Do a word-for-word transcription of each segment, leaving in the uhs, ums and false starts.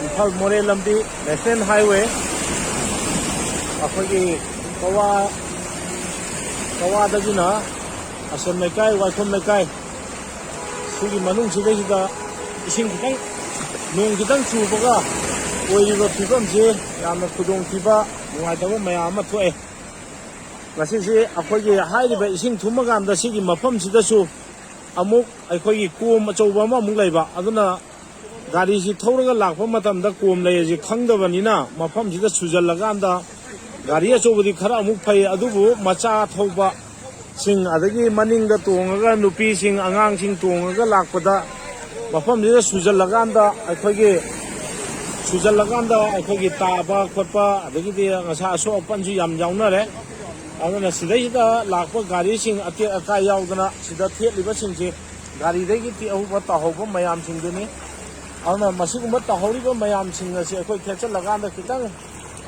ꯏꯝꯐꯥꯜ ꯃꯣꯔꯦ ꯂꯝꯕꯤ, national highway, ꯑꯩꯈꯣꯏꯒꯤ ꯀꯋꯥ, ꯀꯋꯥꯗꯒꯤꯅ ꯑꯁꯣꯝ ꯂꯩꯀꯥꯏ, ꯋꯥꯏꯈꯣꯝ ꯂꯩꯀꯥꯏ, ꯁꯤꯒꯤ ꯃꯅꯨꯡꯁꯤꯗꯩꯁꯤꯗ ꯏꯁꯤꯡ ꯈꯤꯇꯪ, ꯅꯣꯡ ꯈꯤꯇꯪ ꯆꯨꯕꯒ ꯑꯣꯏꯔꯤꯕ ꯐꯤꯕꯝꯁꯦ ꯌꯥꯝꯅ ꯈꯨꯗꯣꯡꯊꯤꯕ, ꯅꯨꯡꯉꯥꯏꯇꯕ ꯃꯌꯥꯝ ꯑꯃ ꯊꯣꯛꯑꯦ꯫ ꯉꯁꯤꯁꯤ ꯑꯩꯈꯣꯏꯒꯤ ꯍꯥꯏꯔꯤꯕ ꯏꯁꯤꯡ ꯊꯨꯝꯃꯀꯥꯟꯗ ꯁꯤꯒꯤ ꯃꯐꯝꯁꯤꯗꯁꯨ ꯑꯃꯨꯛ ꯑꯩꯈꯣꯏꯒꯤ ꯀꯣꯝ ꯑꯆꯧꯕ ꯑꯃ ꯑꯃꯨꯛ ꯂꯩꯕ, ꯑꯗꯨꯅ ꯒꯥꯔꯤꯁꯤ ꯊꯧꯔꯒ ꯂꯥꯛꯄ ꯃꯇꯝꯗ ꯀꯣꯝ ꯂꯩ ꯑꯁꯤ ꯈꯪꯗꯕꯅꯤꯅ ꯃꯐꯝꯁꯤꯗ ꯁꯨꯖꯜꯂꯀꯥꯟꯗ ꯒꯥꯔꯤ ꯑꯆꯧꯕꯗꯤ ꯈꯔ ꯑꯃꯨꯛ ꯐꯩ, ꯑꯗꯨꯕꯨ ꯃꯆꯥ ꯊꯧꯕ ꯁꯤꯡ, ꯑꯗꯒꯤ ꯃꯅꯤꯡꯗ ꯇꯣꯡꯉꯒ ꯅꯨꯄꯤꯁꯤꯡ, ꯑꯉꯥꯡꯁꯤꯡ ꯇꯣꯡꯉꯒ ꯂꯥꯛꯄꯗ ꯃꯐꯝꯁꯤꯗ ꯁꯨꯖꯜꯂꯀꯥꯟꯗ ꯑꯩꯈꯣꯏꯒꯤ, ꯁꯨꯖꯜꯂꯀꯥꯟꯗ ꯑꯩꯈꯣꯏꯒꯤ ꯇꯥꯕ ꯈꯣꯠꯄ, ꯑꯗꯒꯤꯗꯤ ꯉꯁꯥꯏ ꯑꯁꯣꯛ ꯑꯄꯟꯁꯨ ꯌꯥꯝ ꯌꯥꯎꯅꯔꯦ꯫ ꯑꯗꯨꯅ ꯁꯤꯗꯩꯁꯤꯗ ꯂꯥꯛꯄ ꯒꯥꯔꯤꯁꯤꯡ ꯑꯇꯦꯛ ꯑꯀꯥꯏ ꯌꯥꯎꯗꯅ ꯁꯤꯗ ꯊꯦꯠꯂꯤꯕꯁꯤꯡꯁꯦ ꯒꯥꯔꯤꯗꯒꯤ ꯇꯦꯛꯍꯧꯕ ꯇꯥꯍꯧꯕ ꯃꯌꯥꯝꯁꯤꯡꯗꯨꯅꯤ꯫ ꯑꯗꯨꯅ ꯃꯁꯤꯒꯨꯝꯕ ꯇꯥꯍꯧꯔꯤꯕ ꯃꯌꯥꯝꯁꯤꯡ ꯑꯁꯤ ꯑꯩꯈꯣꯏ ꯊꯦꯠꯆꯜꯂꯀꯥꯟꯗ ꯈꯤꯇꯪ,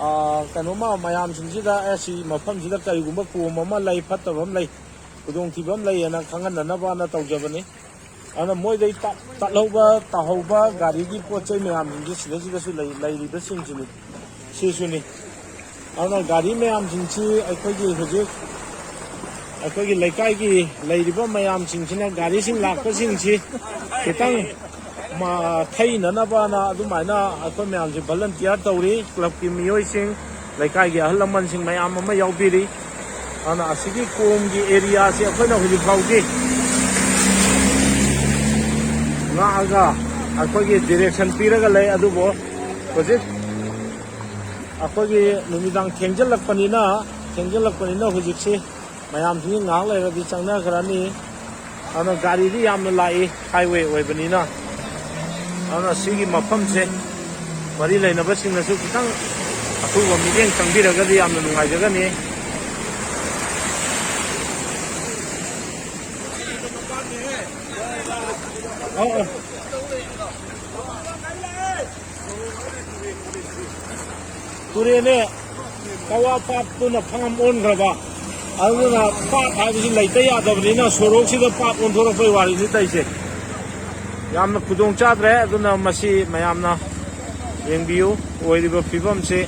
ꯑ, ꯀꯩꯅꯣꯃ ꯃꯌꯥꯝꯁꯤꯡꯁꯤꯗ, "ꯑꯦ, ꯁꯤ ꯃꯐꯝꯁꯤꯗ ꯀꯔꯤꯒꯨꯝꯕ ꯀꯣꯝ ꯑꯃ ꯂꯩ, ꯐꯠꯇꯕ ꯑꯃ ꯂꯩ, ꯈꯨꯗꯣꯡꯊꯤꯕ ꯑꯃ ꯂꯩ" ꯍꯥꯏꯅ ꯈꯪꯍꯟꯅꯅꯕꯅ ꯇꯧꯖꯕꯅꯤ꯫ ꯑꯗꯨꯅ ꯃꯣꯏꯗꯩ ꯇꯠ-, ꯇꯠꯍꯧꯕ, ꯇꯥꯍꯧꯕ ꯒꯥꯔꯤꯒꯤ ꯄꯣꯠ ꯆꯩ ꯃꯌꯥꯝꯁꯤꯡꯁꯦ ꯁꯤꯗꯩꯁꯤꯗꯁꯨ ꯂꯩ-, ꯂꯩꯔꯤꯕꯁꯤꯡꯁꯤꯅꯤ, ꯁꯤꯁꯨꯅꯤ꯫ ꯑꯗꯨꯅ ꯒꯥꯔꯤ ꯃꯌꯥꯝꯁꯤꯡꯁꯤ ꯑꯩꯈꯣꯏꯒꯤ ꯍꯧꯖꯤꯛ ꯑꯩꯈꯣꯏꯒꯤ ꯂꯩꯀꯥꯏꯒꯤ ꯂꯩꯔꯤꯕ ꯃꯌꯥꯝꯁꯤꯡꯁꯤꯅ ꯒꯥꯔꯤꯁꯤꯡ ꯂꯥꯛꯄꯁꯤꯡꯁꯤ ꯈꯤꯇꯪ ꯃ-, ꯊꯩꯅꯅꯕꯅ ꯑꯗꯨꯃꯥꯏꯅ ꯑꯩꯈꯣꯏ ꯃꯌꯥꯝꯁꯤ ꯚꯣꯂꯟꯇꯤꯌꯥꯔ ꯇꯧꯔꯤ꯫ ꯀ꯭ꯂꯕꯀꯤ ꯃꯤꯑꯣꯏꯁꯤꯡ, ꯂꯩꯀꯥꯏꯒꯤ ꯑꯍꯜ ꯂꯃꯟꯁꯤꯡ ꯃꯌꯥꯝ ꯑꯃ ꯌꯥꯎꯕꯤꯔꯤ꯫ ꯑꯗꯨꯅ ꯑꯁꯤꯒꯤ ꯀꯣꯝꯒꯤ ꯑꯦꯔꯤꯌꯥꯁꯤ ꯑꯩꯈꯣꯏꯅ ꯍꯧꯖꯤꯛ ꯐꯥꯎꯒꯤ ꯉꯥꯛꯑꯒ ꯑꯩꯈꯣꯏꯒꯤ ꯗꯤꯔꯦꯛꯁꯟ ꯄꯤꯔꯒ ꯂꯩ꯫ ꯑꯗꯨꯕꯨ ꯍꯧꯖꯤꯛ ꯑꯩꯈꯣꯏꯒꯤ ꯅꯨꯃꯤꯗꯥꯡ ꯊꯦꯡꯖꯤꯜꯂꯛꯄꯅꯤꯅ, ꯊꯦꯡꯖꯤꯜꯂꯛꯄꯅꯤꯅ ꯍꯧꯖꯤꯛꯁꯤ ꯃꯌꯥꯝꯁꯤꯡꯁꯤ ꯉꯥꯏꯍꯥꯛ ꯂꯩꯔꯗꯤ ꯆꯪꯅꯈ꯭ꯔꯅꯤ꯫ ꯑꯗꯨꯅ ꯒꯥꯔꯤꯗꯤ ꯌꯥꯝꯅ ꯂꯥꯛꯏ, ꯍꯥꯏꯋꯦ ꯑꯣꯏꯕꯅꯤꯅ꯫ ꯑꯗꯨꯅ ꯁꯤꯒꯤ ꯃꯐꯝꯁꯦ ꯃꯔꯤ ꯂꯩꯅꯕꯁꯤꯡꯅꯁꯨ ꯈꯤꯇꯪ ꯑꯊꯨꯕ ꯃꯤꯠꯌꯦꯡ ꯆꯪꯕꯤꯔꯒꯗꯤ ꯌꯥꯝꯅ ꯅꯨꯡꯉꯥꯏꯖꯒꯅꯤ꯫ ꯑꯧ, ꯑꯧ꯫ ꯇꯨꯔꯦꯜꯅꯦ, ꯀꯋꯥ ꯄꯥꯠꯇꯨꯅ ꯐꯥꯝ ꯑꯣꯟꯈ꯭ꯔꯕ꯫ ꯑꯗꯨꯅ ꯄꯥꯠ ꯍꯥꯏꯕꯁꯤ ꯂꯩꯇ ꯌꯥꯗꯕꯅꯤꯅ ꯁꯣꯔꯣꯛꯁꯤꯗ ꯄꯥꯠ ꯑꯣꯟꯊꯣꯔꯛꯄꯩ ꯋꯥꯔꯤꯅꯤ ꯇꯧꯔꯤꯁꯦ꯫ ꯌꯥꯝꯅ ꯈꯨꯗꯣꯡ ꯆꯥꯗ꯭ꯔꯦ꯫ ꯑꯗꯨꯅ ꯃꯁꯤ ꯃꯌꯥꯝꯅ ꯌꯦꯡꯕꯤꯌꯨ, ꯑꯣꯏꯔꯤꯕ ꯐꯤꯕꯝꯁꯤ